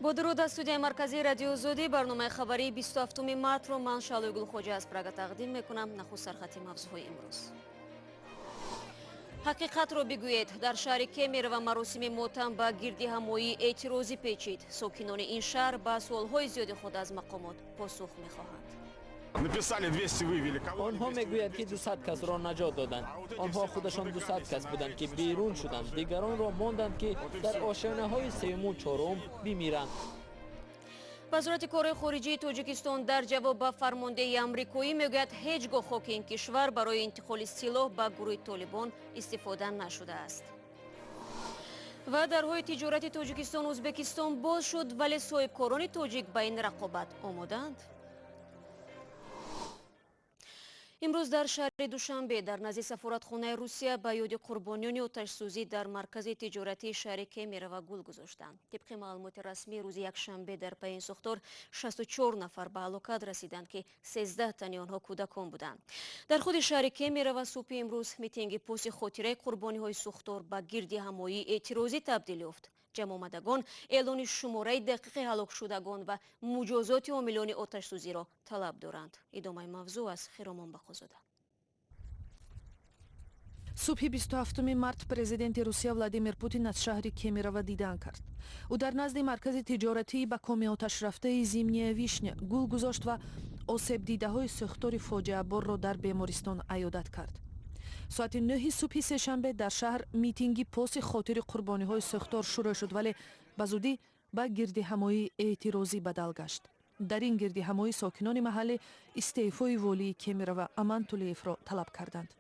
Бо дуруд аз студияи марказии Радиои Озодӣ, барномаи хабарии 27 мартро ман, Шаҳлои Гулхоҷа, аз Прага тақдим мекунам. Нахуст сархати мавзӯъҳои имрӯз. Ҳақиқатро бигӯед: дар шаҳри Кемерово маросими мотам ба гирдиҳамоии эътирозӣ печид. Сокинони ин шаҳр ба суолҳои зиёди худ аз мақомот посух мехоҳанд. Написали 200 вывели. Кого? Онҳо мегӯянд, ки 200 касро наҷот доданд. Онҳо худашон 200 кас буданд, ки берун шуданд, дигаронро монданд, ки дар ошёнаҳои сеюму чорум бимиранд. Вазорати корҳои хориҷии Тоҷикистон дар ҷавоб ба фармондеҳи амрикоӣ мегӯяд, ҳеҷ гоҳ хоки ин кишвар барои интиқоли силоҳ ба гурӯҳи Толибон истифода нашудааст. Ва дарҳои тиҷорати Тоҷикистон Ӯзбекистон боз шуд, вале соҳибкорони тоҷик ба ин рақобат омодаанд? Имрӯз дар шаҳри Душанбе дар назди сафоратхонаи Русия ба ёди қурбониёни оташсӯзӣ дар маркази тиҷоратии шаҳри Кемерово гул гузоштанд. Тибқи маълумоти расмӣ, рӯзи якшанбе дар пайи ин сӯхтор 64 нафар ба ҳалокат расиданд, ки 13 тани онҳо кӯдакон буданд. Дар худи шаҳри Кемерово субҳи имрӯз митинги поси хотираи қурбониҳои сӯхтор ба гирдиҳамоии эътирозӣ табдил ёфт. Ҷамъомадагон эълони шумораи дақиқи ҳалокшудагон ва муҷозоти омилони оташсӯзиро талаб доранд. Идомаи мавзӯъ аз Хиромон Бақозода. Субҳи 27 март президенти Русия Владимир Путин аз шаҳри Кемерово дидан кард. Ӯ дар назди маркази тиҷоратии ба коми оташрафтаи «Зимняя вишня» гул гузошт ва осебдидаҳои сӯхтори фоҷиаборро дар бемористон аёдат кард. Соати 9 субҳи сешанбе дар шаҳр митинги поси хотири қурбониҳои сӯхтор шурӯъ шуд, вале ба зудӣ ба гирдиҳамоии эътирозӣ бадал гашт. Дар ин гирдиҳамоӣ сокинони маҳаллӣ истеъфои волии Кемерово Аман Тулеевро талаб карданд.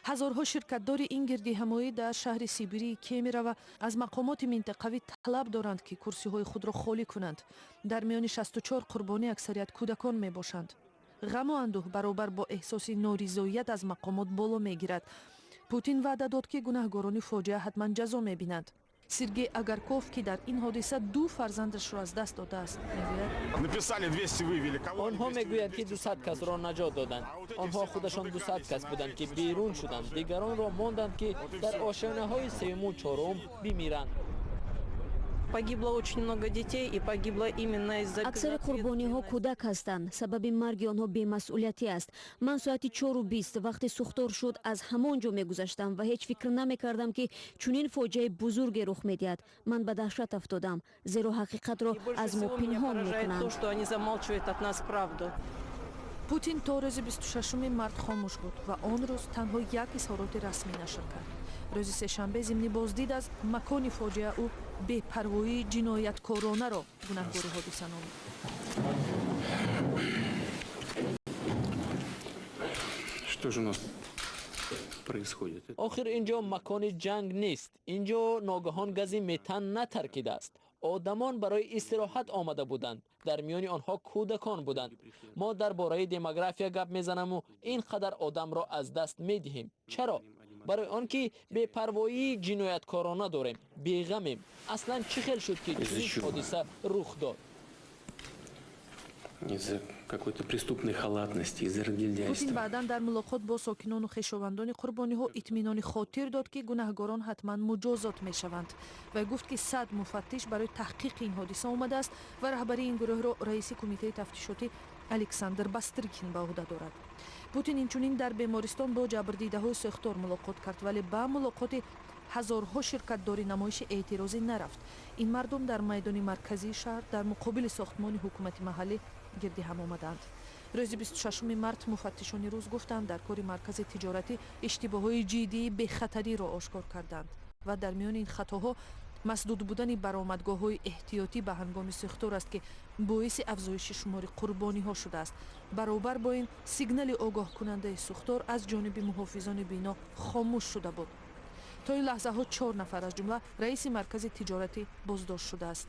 Ҳазорҳо ширкатдори ин гирдиҳамоӣ дар шаҳри сибирии Кемерово аз мақомоти минтақавӣ талаб доранд, ки курсиҳои худро холӣ кунанд. Дар миёни 64 қурбонӣ аксарият кӯдакон мебошанд. Ғаму андӯҳ баробар бо эҳсоси норизоият аз мақомот боло мегирад. Путин ваъда дод, ки гунаҳгорони фоҷиа ҳатман ҷазо мебинанд. Сергей Агарков, ки дар ин ҳодиса ду фарзандашро аз даст додааст, мегӯяд: Написали 200 вывели. Кого? Онҳо мегӯянд, ки 200 касро наҷот доданд. Онҳо худашон 200 кас буданд, ки берун шуданд, дигаронро монданд, ки дар ошёнаҳои сеюму чорум бимиранд. Погибло очень много детей и погибло именно из-за Аксари қурбониҳо кӯдак ҳастанд. Сабаби марги онҳо бемасъулиятӣ аст. Ман соати 4:20, вақте сӯхтор шуд, аз ҳамон ҷо мегузаштам ва ҳеҷ фикр намекардам, ки чунин фоҷиаи бузурге рух медиҳад. Ман ба даҳшат афтодам, зеро ҳақиқатро аз мо пинҳон мекунанд. То, что они замалчивают от нас правду. Путин то рӯзи 26 март хомӯш буд ва он рӯз танҳо як изҳороти расмӣ нашр кард. Рӯзи сешанбе зимни боздид аз макони фоҷиа ӯ бепарвоии ҷинояткоронаро гунаҳгори ҳодиса номид. Что же у нас происходит? Охир ин ҷо макони ҷанг нест. Ин ҷо ногаҳон гази метан натаркидааст. Одамон барои истироҳат омада буданд, дар миёни онҳо кӯдакон буданд. Мо дар бораи демография гап мезанаму ин қадар одамро аз даст медиҳем. Чаро? Барои он ки бепарвоии ҷинояткорона дорем, беғамем. Аслан чӣ хел шуд, ки чунин ҳодиса рух дод? Из-за какой-то преступной халатности, из-за Путин разгильдяйства. баъдан дар мулоқот бо сокинону хешовандони қурбониҳо итминони хотир дод, ки гунаҳгорон ҳатман муҷозот мешаванд. Вай гуфт, ки 100 муфаттиш барои таҳқиқи ин ҳодиса омадааст ва раҳбарии ин гурӯҳро раиси кумитаи тафтишотӣ Александр Бастрикин ба ӯҳда дорад. Путин инчунин дар бемористон бо ҷабрдидаҳои сӯхтор мулоқот кард, вале ба мулоқоти ҳазорҳо ширкатдори намоиши эътирозӣ нарафт. Ин мардум дар майдони марказии шаҳр дар муқобили сохтмони ҳукумати маҳаллӣ гирди ҳам омаданд. Рӯзи 26 март муфаттишони рус гуфтанд, дар кори маркази тиҷоратӣ иштибоҳҳои ҷиддии бехатариро ошкор карданд ва дар миёни ин хатоҳо масдуд будани баромадгоҳҳои эҳтиётӣ ба ҳангоми сӯхтор аст, ки боиси афзоиши шумори қурбониҳо шудааст. Баробар бо ин, сигнали огоҳкунандаи сӯхтор аз ҷониби муҳофизони бино хомӯш шуда буд. То ин лаҳзаҳо чор нафар, аз ҷумла раиси маркази тиҷоратӣ, боздошт шудааст.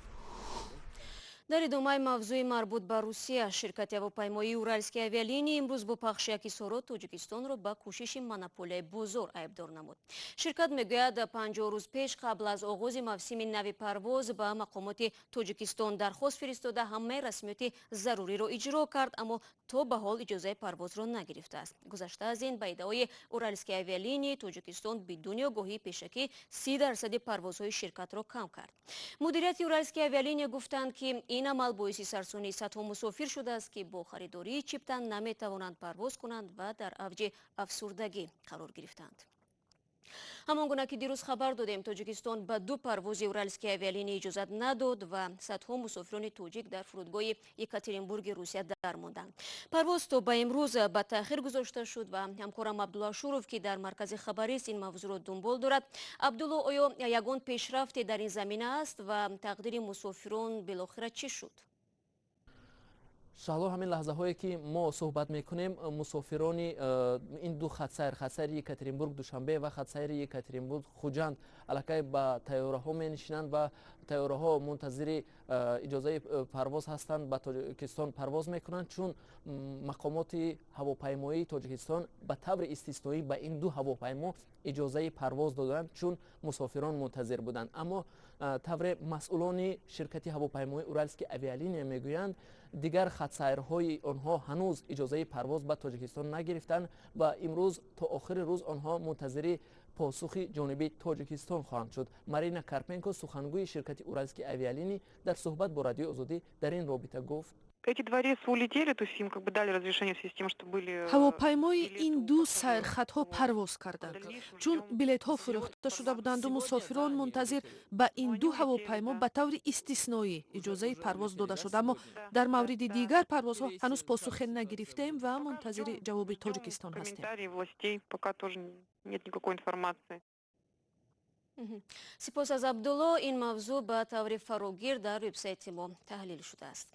Дар идомаи мавзӯи марбут ба Русия, ширкати ҳавопаймоии «Уральские авиалинии» имрӯз бо пахши як изҳорот Тоҷикистонро ба кӯшиши монополияи бозор айбдор намуд. Ширкат мегӯяд, 50 рӯз пеш, қабл аз оғози мавсими нави парвоз, ба мақомоти Тоҷикистон дархост фиристода, ҳамаи расмиёти заруриро иҷро кард, аммо то ба ҳол иҷозаи парвозро нагирифтааст. Гузашта аз ин, ба иддаои «Уральские авиалинии», Тоҷикистон бидуни огоҳии пешакӣ 30 дарсади парвозҳои ширкатро кам кард. Мудирияти «Уральские авиалинии» гуфтанд, ки ин амал боиси сарсонии садҳо мусофир шудааст, ки бо харидории чипта наметавонанд парвоз кунанд ва дар авҷи афсурдагӣ қарор гирифтанд. Ҳамон гуна ки дирӯз хабар додем, Тоҷикистон ба ду парвози «Уральские авиалинии» иҷозат надод ва садҳо мусофирони тоҷик дар фурудгоҳи Екатеринбурги Русия дармонданд. Парвоз то ба имрӯз ба таъхир гузошта шуд ва ҳамкорам Абдулло Ашуров, ки дар маркази хабарист, ин мавзӯъро дунбол дорад. Абдулло, оё ягон пешрафте дар ин замина аст ва тақдири мусофирон билохира чӣ шуд? Шаҳло, ҳамин лаҳзаҳое ки мо суҳбат мекунем, мусофирони ин ду хатсайр, хатсайри Екатеринбург Душанбе ва хатсайри Екатеринбург Хуҷанд, аллакай ба тайёраҳо менишинанд ва тайёраҳо мунтазири иҷозаи парвоз ҳастанд, ба Тоҷикистон парвоз мекунанд, чун мақомоти ҳавопаймоии Тоҷикистон ба таври истисноӣ ба ин ду ҳавопаймо иҷозаи парвоз доданд, чун мусофирон мунтазир буданд. Аммо тавре масъулони ширкати ҳавопаймоии «Уральские авиалиния» мегӯянд, дигар хатсайрҳои онҳо ҳанӯз иҷозаи парвоз ба Тоҷикистон нагирифтанд ва имрӯз то охири рӯз онҳо мунтазири посухи ҷониби Тоҷикистон хоҳанд шуд. Марина Карпенко, сухангӯи ширкати «Уральские авиалинии», дар суҳбат бо Радиои Озодӣ дар ин робита гуфт: Эти два рейса улетели, то есть им как бы дали разрешение в связи с тем, что были. Ҳавопаймои ин ду сайрхатҳо парвоз карданд, чун билетҳо фурӯхта шуда буданду мусофирон мунтазир. Ба ин ду ҳавопаймо ба таври истисноӣ иҷозаи парвоз дода шуд, аммо дар мавриди дигар парвозҳо ҳанӯз посухе нагирифтем ва мунтазири ҷавоби Тоҷикистон ҳастем. Властей пока тоже нет никакой информации. Сипос аз Абдулло. Ин мавзӯъ ба таври фарогир дар вебсайти мо таҳлил шудааст.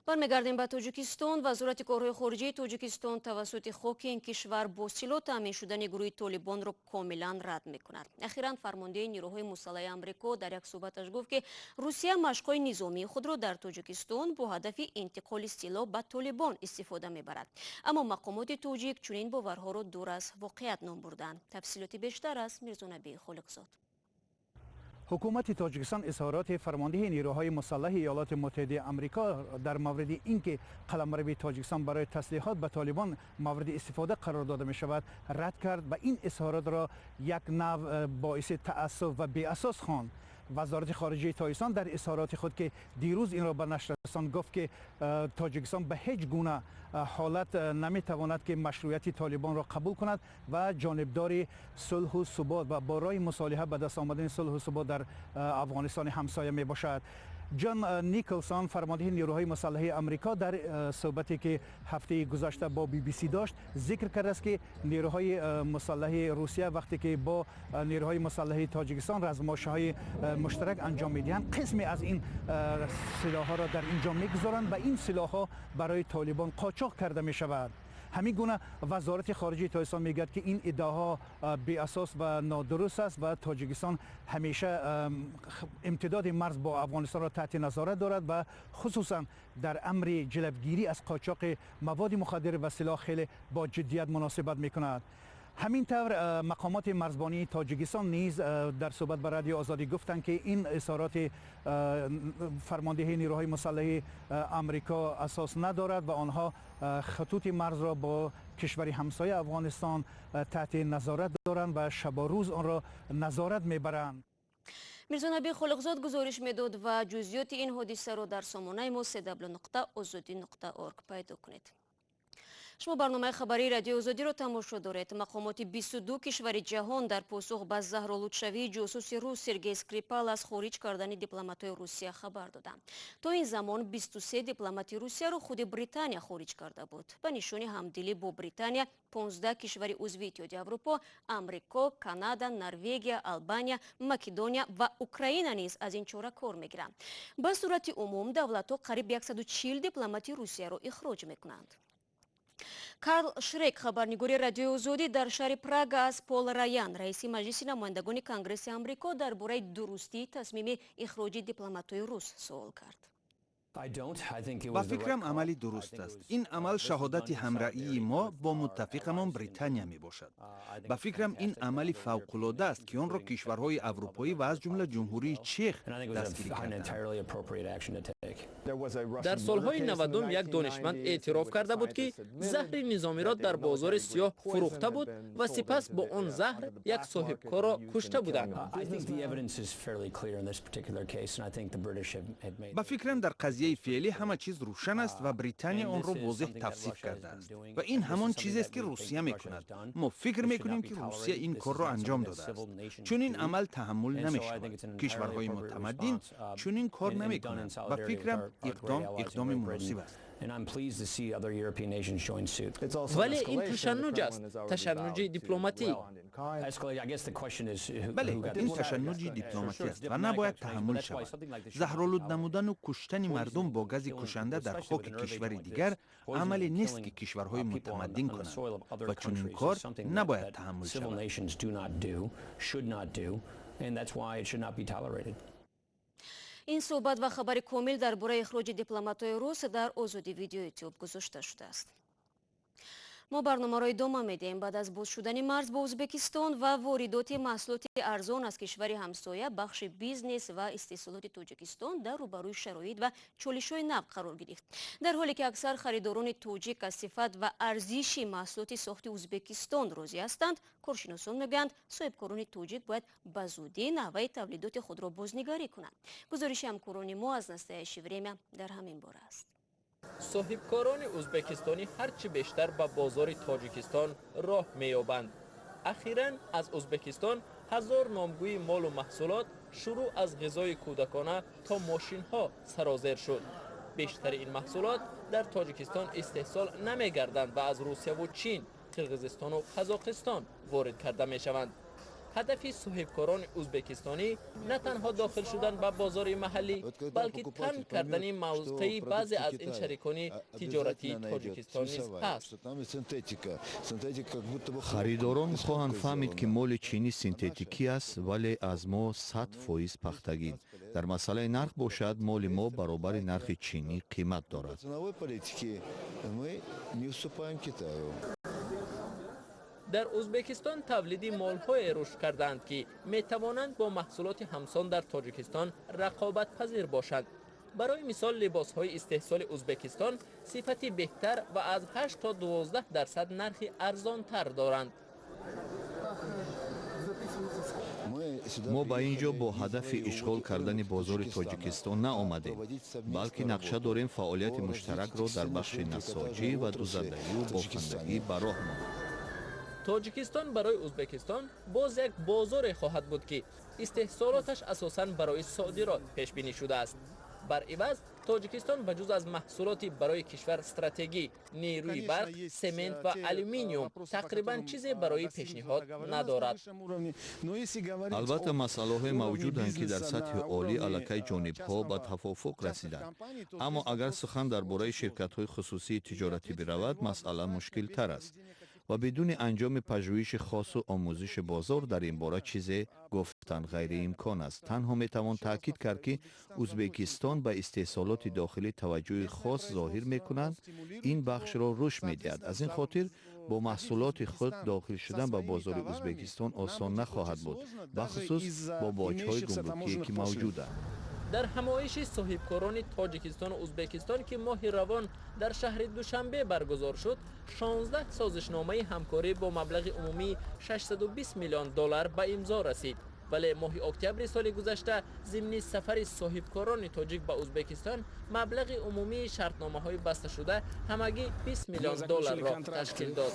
Бармегардем ба Тоҷикистон. Вазорати корҳои хориҷии Тоҷикистон тавассути хоки ин кишвар бо силоҳ таъмин шудани гурӯҳи Толибонро комилан рад мекунад. Ахиран фармондеҳи нирӯҳои мусаллаҳи Амрико дар як суҳбаташ гуфт, ки Русия машқҳои низомии худро дар Тоҷикистон бо ҳадафи интиқоли силоҳ ба Толибон истифода мебарад. Аммо мақомоти тоҷик чунин боварҳоро дур аз воқеият ном бурданд. Тафсилоти бештар аз Мирзонабии Холиқзод. Ҳукумати Тоҷикистон изҳороти фармондеҳи нерӯҳои мусаллаҳи Иёлоти Муттаҳидаи Амрико дар мавриди ин ки қаламрави Тоҷикистон барои таслиҳот ба Толибон мавриди истифода қарор дода мешавад, рад кард ва ин изҳоротро як нав боиси таассуф ва беасос хонд. Вазорати хориҷаи Тоҷикистон дар изҳороти худ, ки дирӯз инро ба нашр расонд, гуфт, ки Тоҷикистон ба ҳеҷ гуна ҳолат наметавонад, ки машрӯияти Толибонро қабул кунад ва ҷонибдори сулҳу субот ва бо роҳи мусолиҳа ба даст омадани сулҳу субот дар Афғонистони ҳамсоя мебошад. Ҷон Николсон, фармондеҳи нерӯҳои мусаллаҳи Амрико, дар суҳбате ки ҳафтаи гузашта бо BBC дошт, зикр кардааст, ки нерӯҳои мусаллаҳи Русия вақте ки бо нерӯҳои мусаллаҳи Тоҷикистон размоишҳои муштарак анҷом медиҳанд, қисме аз ин силоҳҳоро дар ин ҷо мегузоранд ва ин силоҳҳо барои Толибон қочоқ карда мешавад. Ҳамин гуна Вазорати хориҷаи Тоҷикистон мегӯяд, ки ин иддаоҳо беасос ва нодуруст аст ва Тоҷикистон ҳамеша имтидоди марз бо Афғонистонро таҳти назорат дорад ва хусусан дар амри ҷилавгирӣ аз қочоқи маводи мухаддир ва силоҳ хеле бо ҷиддият муносибат мекунад. Ҳамин тавр мақомоти марзбонии Тоҷикистон низ дар суҳбат ба Радиои Озодӣ гуфтанд, ки ин изҳороти фармондеҳи нерӯҳои мусаллаҳи Амрико асос надорад ва онҳо хутути марзро бо кишвари ҳамсоя Афғонистон таҳти назорат доранд ва шабу рӯз онро назорат мебаранд. Мирзонаби Холиқзод гузориш медод ва ҷузъиёти ин ҳодисаро дар сомонаи мо cw.ozodi.org пайдо кунед. Шумо барномаи хабарии Радиои Озодиро тамошо доред. Мақомоти 22 кишвари ҷаҳон дар посух ба заҳролудшавии ҷосуси рус Сергей Скрипал аз хориҷ кардани дипломатҳои Русия хабар доданд. То ин замон 23 дипломати Русияро худи Британия хориҷ карда буд. Ба нишони ҳамдилӣ бо Британия 15 кишвари узви Иттиҳоди Аврупо, Амрико, Канада, Норвегия, Албания, Македония ва Украина низ аз ин чора кор мегиранд. Ба сурати умум давлатҳо қариб 140 дипломати Русияро ихроҷ мекунанд. Карл Шрек, хабарнигори Радиои Озодӣ дар шаҳри Прага, аз Пол Раян, раиси Маҷлиси намояндагони Конгресси Амрико, дар бораи дурустии тасмими ихроҷи дипломатҳои рус суол кард. Ба фикрам, амали дуруст аст. Ин амал шаҳодати ҳамраҳии мо бо муттафиқамон Британия мебошад. Ба фикрам, ин амали фавқулода аст, ки онро кишварҳои аврупоӣ ва аз ҷумла Ҷумҳурии Чех дастгирӣ карданд. Дар солҳои 90-ум як донишманд эътироф карда буд, ки заҳри низомиро дар бозори сиёҳ фурӯхта буд ва сипас бо он заҳр як соҳибкорро кушта буданд. Ба фикрам, дар қазияи феълӣ ҳама чиз рӯшан аст ва Британия онро возеҳ тавсиф кардааст. Ва ин ҳамон чизест, ки Русия мекунад. Мо фикр мекунем, ки Русия ин корро анҷом додааст. Чунин амал таҳаммул намешавад. Кишварҳои мутамаддин чунин кор намекунанд. Ба фикрам, иқдом иқдоми муносиб аст. Вале ин ташаннуҷ аст, ташаннуҷи дипломатӣ. Бале, ин ташаннуҷи дипломатӣ аст ва набояд таҳаммул шавад. Заҳролуд намудану куштани мардум бо гази кушанда дар хоки кишвари дигар амале нест, ки кишварҳои мутамаддин кунанд, ва чунин кор набояд таҳаммул шавад. Ин суҳбат ва хабари комил дар бораи ихроҷи дипломатҳои рус дар Озоди Видео Ютуб гузошта шудааст. Мо барномаро идома медиҳем. Баъд аз боз шудани марз бо Ӯзбекистон ва воридоти маҳсулоти арзон аз кишвари ҳамсоя, бахши бизнес ва истеҳсолоти Тоҷикистон дар рӯбарӯи шароит ва чолишҳои нав қарор гирифт. Дар ҳоле ки аксар харидорони тоҷик аз сифат ва арзиши маҳсулоти сохти Ӯзбекистон розӣ ҳастанд, коршиносон мегӯянд, соҳибкорони тоҷик бояд ба зудӣ наҳваи тавлидоти худро бознигарӣ кунанд. Гузориши ҳамкорони мо аз «Настоящее время» дар ҳамин бора аст. Соҳибкорони ӯзбекистонӣ ҳарчи бештар ба бозори Тоҷикистон роҳ меёбанд. Ахиран аз Ӯзбекистон 1000 номгӯи молу маҳсулот, шурӯъ аз ғизои кӯдакона то мошинҳо, сарозер шуд. Бештари ин маҳсулот дар Тоҷикистон истеҳсол намегарданд ва аз Русияву Чин, Қирғизистону Қазоқистон ворид карда мешаванд. Ҳадафи соҳибкорони ӯзбекистонӣ на танҳо дохил шудан ба бозори маҳаллӣ, балки танг кардани мавқеи баъзе аз ин шарикони тиҷоратии Тоҷикистон низ ҳаст. Харидорон хоҳанд фаҳмид, ки моли чинӣ синтетикӣ аст, вале аз мо 100% пахтагӣ. Дар масъалаи нарх бошад, моли мо баробари нархи чинӣ қимат дорад. Дар Ӯзбекистон тавлиди молҳое рушд кардаанд, ки метавонанд бо маҳсулоти ҳамсон дар Тоҷикистон рақобатпазир бошанд. Барои мисол, либосҳои истеҳсоли Ӯзбекистон сифати беҳтар ва аз 8 то 12% нархи арзонтар доранд. Мо ба ин ҷо бо ҳадафи ишғол кардани бозори Тоҷикистон наомадем, балки нақша дорем фаъолияти муштаракро дар бахши насоҷӣ ва дузандагию бофандагӣ ба роҳ монем. Тоҷикистон барои Ӯзбекистон боз як бозоре хоҳад буд, ки истеҳсолоташ асосан барои содирот пешбинӣ шудааст. Бар иваз, Тоҷикистон ба ҷуз аз маҳсулоти барои кишвар стратегӣ, нерӯи барқ, семент ва алюминиум, тақрибан чизе барои пешниҳод надорад. Албатта, масъалаҳое мавҷуданд, ки дар сатҳи олӣ аллакай ҷонибҳо ба тавофуқ расиданд. Аммо агар сухан дар бораи ширкатҳои хусусии тиҷоратӣ биравад, масъала мушкилтар аст ва бидуни анҷоми пажӯҳиши хосу омӯзиши бозор дар ин бора чизе гуфтан ғайриимкон аст. Танҳо метавон таъкид кард, ки Ӯзбекистон ба истеҳсолоти дохилӣ таваҷҷӯҳи хос зоҳир мекунанд, ин бахшро рушд медиҳад. Аз ин хотир бо маҳсулоти худ дохил шудан ба бозори Ӯзбекистон осон нахоҳад буд, бахусус бо боҷҳои гумрукие, ки мавҷуданд. Дар ҳамоиши соҳибкорони Тоҷикистону Ӯзбекистон, ки моҳи равон дар шаҳри Душанбе баргузор шуд, 16 созишномаи ҳамкорӣ бо маблағи умумии 620 миллион доллар ба имзо расид. Вале моҳи октябри соли гузашта зимни сафари соҳибкорони тоҷик ба Ӯзбекистон маблағи умумии шартномаҳои басташуда ҳамагӣ 20 миллион долларро ташкил дод.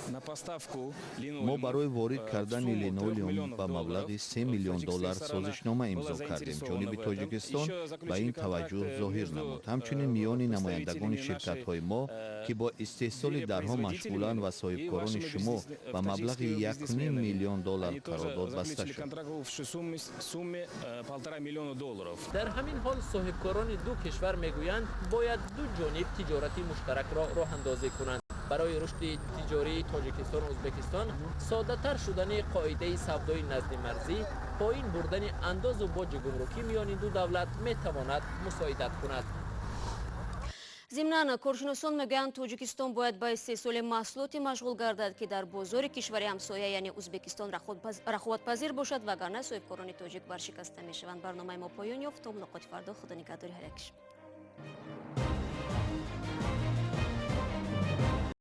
Мо барои ворид кардани линолеум ба маблағи 3 миллион доллар созишнома имзо кардем. Ҷониби Тоҷикистон ба ин таваҷҷӯҳ зоҳир намуд. Ҳамчунин миёни намояндагони ширкатҳои мо, ки бо истеҳсоли дарҳо машғуланд, ва соҳибкорони шумо ба маблағи 1,5 миллион доллар қарордод баста шуд. Дар ҳамин ҳол соҳибкорони ду кишвар мегӯянд, бояд ду ҷониб тиҷорати муштаракро роҳандозӣ кунанд. Барои рушди тиҷории Тоҷикистону Ӯзбекистон соддатар шудани қоидаи савдои наздимарзӣ, поин бурдани андозу боҷи гумрукӣ миёни ду давлат метавонад мусоидат кунад. Зимнан коршиносон мегӯянд, Тоҷикистон бояд ба истеҳсоли маҳсулоте машғул гардад, ки дар бозори кишвари ҳамсоя, яъне Узбекистон, рақобатпазир бошад, вагарна соҳибкорони тоҷик варшикаста мешаванд. Барномаи мо поён ёфт. То мулоқоти фардо, худо нигаҳдори ҳар яки шумо.